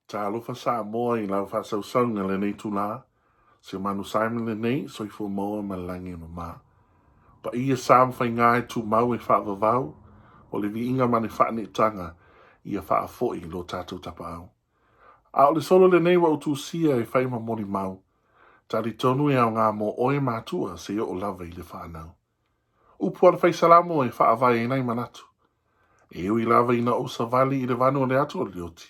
Talofa Samoa i lau faasausauga i lenei itula. Si o Manu Simon lenei, soifua maua ma le lagi e mama. Paia sa ma faiga e tumau e faavavau, o le viiga ma le faaneetaga ia faafoi i lo tatou tapaau. A o le solo lenei ua ou tusia e fai ma molimau, talitonu e aoga mo oe matua se i oo lava i le fanau. Upu a le Fai Salamo e faavae ai nai manatu. E ui lava ina ou savali i le vanu o le atu o le leoti,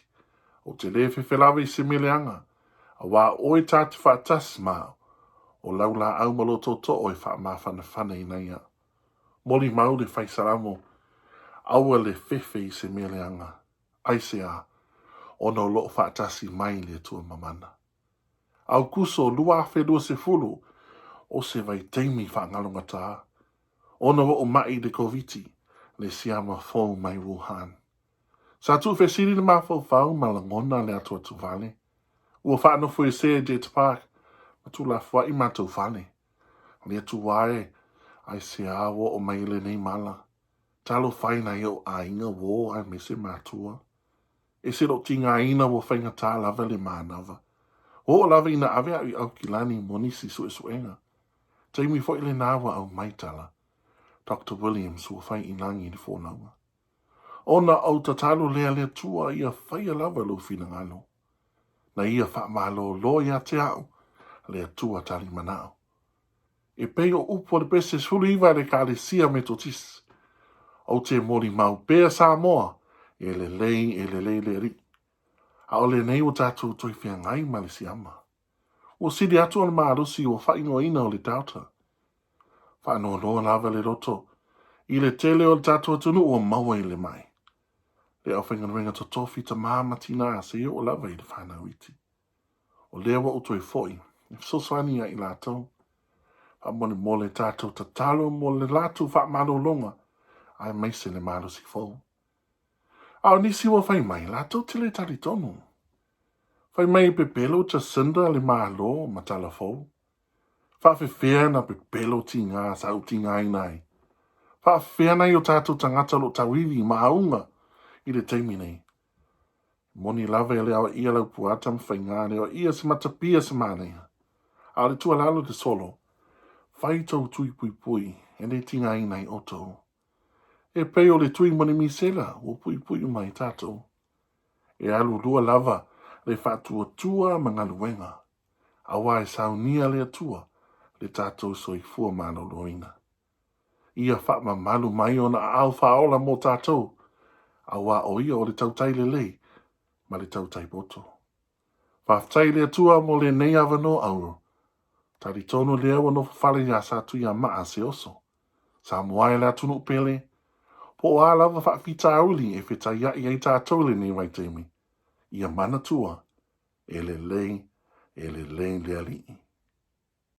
ou te lē fefe lava i se mea leaga, auā o oe ta te faatasi ma au, o lau laau ma lou tootoo e faamafanafana i nai au. Molimau le Fai Salamo, Aua le fefe i se mea leaga. Aisea? Ona o loo faatasi mai le Atua Mamana. Aokuso 2020, o se vaitaimi faagalogatā, ona ua ou maʻi i le Koviti, le siama fou mai Wuhan. Sa tuufesili le mafaufau ma lagona le atuatuvale. Ua faanofoesea i Jet Park ma tuulafoaʻi matou fale. Le Atua e, aisea ua oo mai i lenei mala? Talofa i nai ou aiga uō aemaise matua. E se lou tigaina ua faigata lava le manava. Ua oo lava ina ave au i Aukilani mo nisi suesuega. Taimi foi lena ua aumai tala. Doctor Williams ua fai i lagi le folauga. Ona ou tatalo lea le Atua ia faia lava lou finagalo. Na ia faamalolo ia te au le Atua tali manao. E pei o upu a le pese 19 a le Ekalesia Metotisi, Ou te molimau pea Samoa, e lelei, e lelei le Alii. A o lenei ua tatou toe feagai ma le siama. Ua sili atu o le malosi ua faaigoaina o le Delta. Faanoanoa lava le loto i le tele o le tatou atunuu ua maua i le mai. Le aufaigaluega totofi tamā ma tinā seia oo lava i le whānau iti. O lea ua ou toe foi e fesoasoani ia i latou. Faamolemole tatou tatalo mo le latou faamalologa aemaise le malosi fou. A o nisi ua fai mai, latou te le talitonu. Fai mai e pepelo Jacinda le Malo ma tala fou. Faafefea na pepelo tiga sa ou tigaina ai. Faafefea nai o tatou tagata o lo o tauivi ma auga i le taimi nei. Moni lava e le aoaia lau puata ma faiga, le aoaia se matapia se manaia. A o le tuualalo i le solo, fai tou tui puipui e le tigaina ai outou. E pei o le tui mo le misela ua puipui uma ai tatou. E alu lua lava le faatuatua ma galuega, auā e saunia le Atua le tatou soifua maloloina. Ia faamamalu mai ona aao faaola mo tatou, auā o ia o le tautai lelei ma le tautai poto. Faafetai i le Atua mo lenei avanoa auro. Talitonu lea ua nofo fale iā Satuiamaa se oso. Samoa e le atunuu pele, po o a lava faafitauli e fetaiaʻi ai tatou i lenei vaitaimi, ia manatua, e lelei, e lelei le Alii.